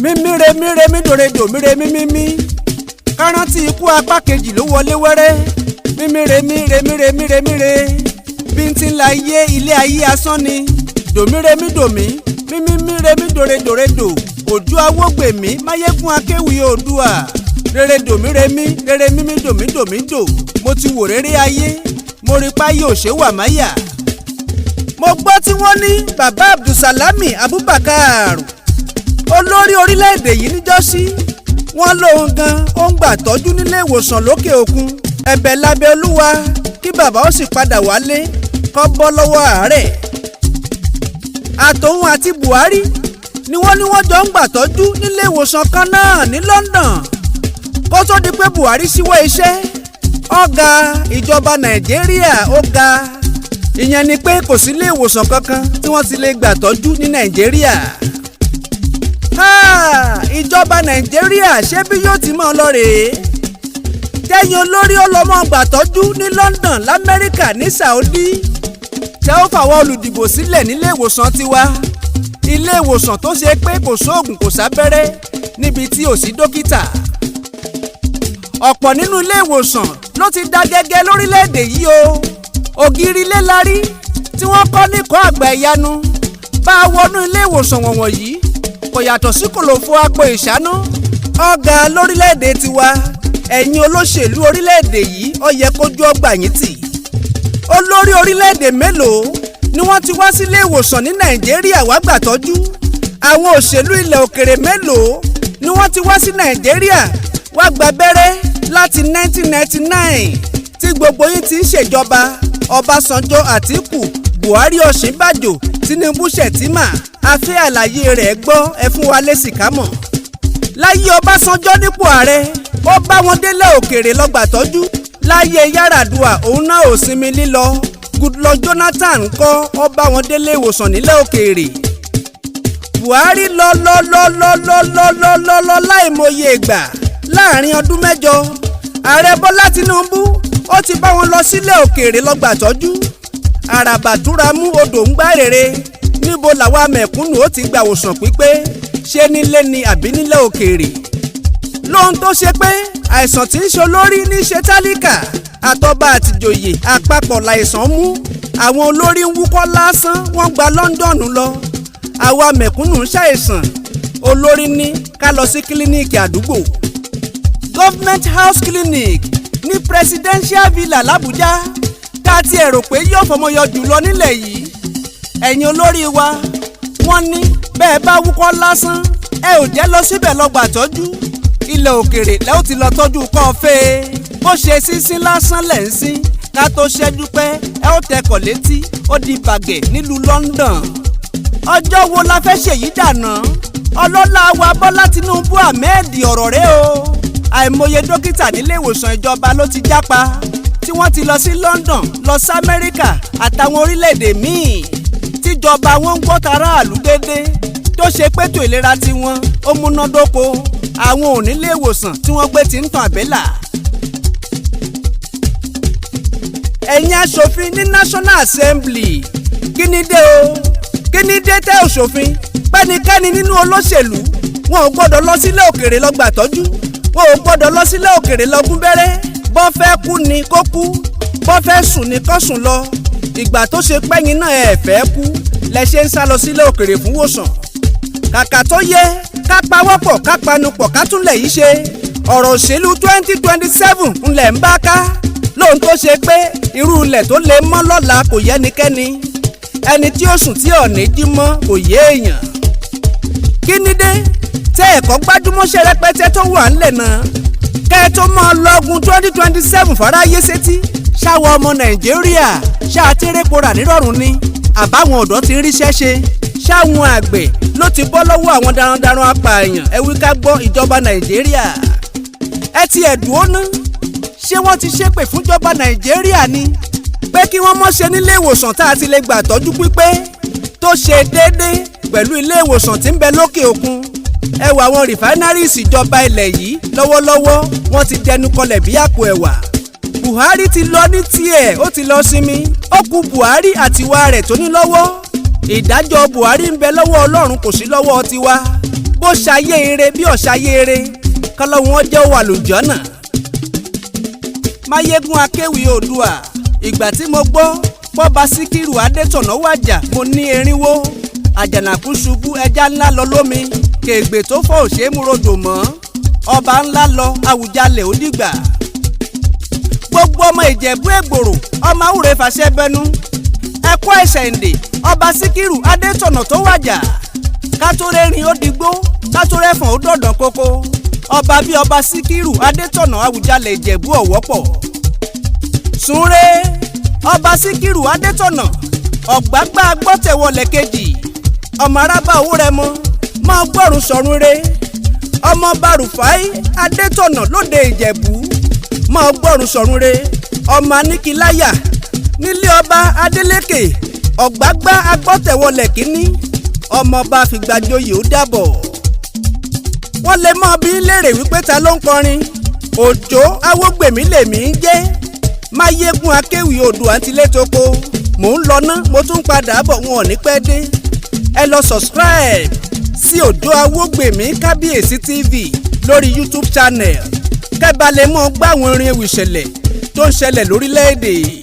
Mímíre míre mídòrèdò míre mímímí kárántì ikú apá kejì ló wọlé wẹ́rẹ́. Mímíre míre míre míre míre bíntín la yé ilé ayé asán ni. Dòmíremí dòmí mímímíremí dòredòredò òjú awógbèmí máyégún akéwì oòdùà rere dòmíremí rere mímí dòmí dòmí dò. Mo ti wò rere ayé, mo rí páyé òṣè wà máyà. Mo gbọ́ tí wọ́n ní bàbá Abdulsalami Abubakar, olórí orílẹ̀-èdè yìí níjọ́sí, wọ́n lóun gan ó ń gbà tọ́jú nílé ìwòsàn lókè òkun. Ẹ̀bẹ̀ lábẹ́ Olúwa kí bàbá ó sì padà wálé kó bọ́ lọ́wọ́ àárẹ̀. Àtòun àti Buhari ni wọ́n ní wọ́n jọ ń gbà tọ́jú nílé ìwòsàn kan náà ní London kó tó di pé Buhari ṣíwọ́ iṣẹ́. Ọ̀gá ìjọba Nàìjíríà ó ga, ìyẹn ni pé kò sí ilé ìwòsàn kankan tí wọ́n ti lè gbà tọ́jú ní Nàìjíríà. Ìjọba Nàìjíríà ṣé bí yóò ti mọ̀ lọ rèé? Tẹ́yìn olórí ọlọ́mọ gbàtọ́jú ní London, l'Amẹ́ríkà, ní Saudi, tẹ́ ó fàwọn olùdìbò sílẹ̀ nílé ìwòsàn tiwa, ilé ìwòsàn tó ṣe pé kò sóògùn, kò sábẹ́rẹ́, níbi tí ò sí dókítà. Ọ̀pọ̀ nínú ilé ìwòsàn ló ti dá gẹ́gẹ́ lórílẹ̀‐èdè yìí o. Ògiri ilé la rí tí wọ́n kọ́ níkọ́ àgbà ìyanu. Bá a wọnú ilé ìwòsàn wọ̀nyí, kò yàtọ̀ sí kòlòfo agbo ìṣáná. Ọ̀gá lórílẹ̀‐èdè tiwa, ẹ̀yin olóṣèlú orílẹ̀‐èdè yìí, ó yẹ kójú ọgbà yín tì. Olórí orílẹ̀‐èdè mélòó ni wọ́n ti wá sílé ìwòsàn ní Nàìjíríà wá gbàtọ́jú? Àwọn òṣèlú ilẹ̀ òkèrè mélòó ni wọ́n ti wá sí Nàìjíríà wá gba abẹ́rẹ́ láti 1999 tí gbogbo yín ti ń ṣèjọba? Ọbásanjọ́, Àtíkù, Buhari, Ọ̀ṣínbàjò, Tinubu, Shettima, afẹ́ àlàyé rẹ̀ gbọ́, ẹ fún wa lésì ká mọ̀. Láyé Ọbásanjọ́ nípò ààrẹ, ó bá wọn délẹ̀ òkèrè lọ gbàtọ́jú. Láyé Yar'Adua, òun náà ò sinmi lílọ. Goodluck Jonathan kọ́, ó bá wọn délé ìwòsàn nílẹ̀ òkèèrè. Buhari lọ lọ lọ lọ lọ lọ lọ lọ lọ láìmọye ìgbà láàrin ọdún 8. Ààrẹ Bọ́lá Tinubu, ó ti bá wọn lọ sílẹ̀ òkèèrè lọ gbàtọ́jú. Àràbàtúramú odò ń gbá rere. Níbo làwa mẹ̀kúnnù ó ti gbà wòsàn pípé? Ṣé nílé ni àbí nílẹ̀ òkèèrè? Lóhun tó ṣe pé àìsàn tí ń ṣe olórí ní ṣe tálíkà, àtọba àtìjòyè àpapọ̀ láìsàn mú. Àwọn olórí ń wúkọ́ lásán, wọ́n gba London lọ. Àwa mẹ̀kúnnù ń ṣàìsàn, olórí ní ká lọ sí kílíníìkì àdúgbò, Government House Clinic ní Presidential Villa l'Abuja, tá a ti ẹ̀rò pé yóò fọmọyọ jù lọ nílẹ̀ yìí. Ẹ̀yin olórí wa, wọ́n ní bẹ́ẹ̀ bá wúkọ́ lásán, ẹ ò jẹ́ lọ síbẹ̀ lọ gbàtọ́jú. Ilẹ̀ òkèrè lẹ́ ó ti lọ tọ́jú kọ́fẹ́. Bó ṣe sínsín lásán lẹ̀ ń sín, ká tó ṣẹ́jú pẹ́, ẹ ó tẹkọ̀ létí, ó di bàgẹ́ nílùú London. Ọjọ́ wo la fẹ́ ṣèyí dànà? Ọlọ́lá wa Bọ́lá Tinubu Ahmed, ọ̀rọ̀ rẹ o. Àìmọye dókítà nílé ìwòsàn ìjọba ló ti jápa tí wọ́n ti lọ sí London, lọ sí Amẹ́ríkà àtàwọn orílẹ̀-èdè míì tíjọba wọn ń gbọ́ taráàlú dédé, tó ṣe pétò ìlera tiwọn ó múnádóko. Àwọn ò nílé ìwòsàn tí wọ́n gbé ti ń tàn àbẹ́là. Ẹ̀yin aṣòfin ní National Assembly, kí ni dé o? Kí ni dé tẹ́ òṣòfin pẹ́nikẹ́ni nínú olóṣèlú wọn ò gbọ́dọ̀ lọ sílé òkèrè lọ gbàtọ́jú, wọn ò gbọ́dọ̀ lọ sílé òkèrè lọ gún bẹ́rẹ́? Bọ́ fẹ́ kú ni kó kú, bọ́ fẹ́ sùn ni kó sùn lọ. Ìgbà tó ṣe pẹ́yìn náà ẹ̀ fẹ́ kú lẹ ṣe ń sá lọ sílé òkèrè fún wòsàn. Kàkà tó yẹ ká pawọ́pọ̀, ká panupọ̀, ká túnlẹ̀ yìí ṣe, ọ̀rọ̀ òṣèlú 2027 ńlẹ̀ ń bá ká lóhun tó ṣe pé irú ilẹ̀ tó lè mọ́ lọ́la kò yẹ́nikẹ́ni. Ẹni tí ó sùn tí ọ̀ní jí mọ́ kò yé èèyàn. Kí ni dé tẹ́ ẹ̀kọ́ gbájúmọ́ṣẹ́ rẹpẹtẹ tó wà ńlẹ̀ náà kẹ́ ẹ tó mọ́ lọ́gùn 2027 fáráyé sétí? Ṣáwọ ọmọ Nàìjíríà ṣáà tẹ́rẹ́pọ̀ rà nírọ̀rùn ni, àbáwọn ọ̀dọ́ ti ríṣẹ́ ṣe? Ṣáwọn àgbẹ̀ ló ti bọ́ lọ́wọ́ àwọn darandaran apààyàn? Ẹ wí ká gbọ́. Ìjọba Nàìjíríà, ẹ ti ẹ̀dùn ó ná. Ṣé wọ́n ti ṣépè fúnjọba Nàìjíríà ni pé kí wọ́n mọ̀ ṣe nílé ìwòsàn tá a ti lè gbà tọ́jú pípé tó ṣe déédé pẹ̀lú ilé ìwòsàn tí ń bẹ lókè òkun? Ẹ wà àwọn refineries ìjọba ilẹ̀ yìí lọ́wọ́lọ́wọ́, wọ́n ti dẹnu kọlẹ̀ bí àpò ẹ̀wà. Buhari ti lọ ní tiẹ̀, ó ti lọ sinmi. Ó kù Buhari àtiwá rẹ̀ tó ní lọ́wọ́. Ìdájọ́ Buhari ń bẹ lọ́wọ́ Ọlọ́run, kò sí lọ́wọ́ tiwa. Bó ṣayé eré bí ọ̀ṣayé eré, kọ́lọ́hún ọjọ́ wà lójọ́ náà. Máyégún Akéwì Oòduà, ìgbà tí mo gbọ́ pọ́ba Síkírù Adétọ̀nà wàjà, mo ní erinwó àjànàkú ṣubú, ẹja ńlá lọ lómi, kègbè tó fọ́ òṣèmúrodò mọ́. Ọba ńlá lọ, Àwùjalẹ̀ ó dìgbà. Gbogbo ọmọ Ìjẹ̀bú Ègbòrò, ọmọ àwùrẹ́ fàṣẹ bẹnu, ẹ̀kọ́ ẹ̀sẹ̀ǹdè ọba Síkírù Adétọ̀nà tó wàjà. Kátórẹ́rìn ó digbó, kátórẹ́fọ̀n ó dọ̀dàn kókó. Ọba bíi ọba Síkírù Adétọ̀nà Àwùjalẹ̀ Ìjẹ̀bú ọ̀wọ́pọ̀. Súnré ọba Síkírù Adétọ̀nà, ọ̀gbágbá gbọ́tẹ̀wọlẹ̀ kejì, ọmọ arábá owó rẹ mọ máa gbọ́rùn sọ̀run re. Ọmọ Rúfáì Adétọ̀nà lóde Ìjẹ̀bú, máa gbọ́rùn sọ̀run re. Ọmọ Aníkíláyà nílé ọba Adélékè, ọ̀gbágbá agbọ́tẹ̀wọlẹ̀ kínní, ọmọọba fìgbàjoyè, ó dàbọ̀. Wọ́n lè mọ bí léèrè wípé ta ló ń kọrin. Òjó Awógbèmí lèmi ń jẹ́, Máyégún Akéwì Oòduà àǹtílétoko. Mò ń lọ ná, mo tún padà bọ̀, wọn ò ní pẹ́ dé. Ẹ lọ subscribe sí Òjó Awógbèmí Kábíyèsí TV lórí YouTube channel, kẹ́ bá lè mọ̀ gbọ́ àwọn orin ewì ìṣẹ̀lẹ̀ tó ń ṣẹlẹ̀ lórílẹ̀‐èdè.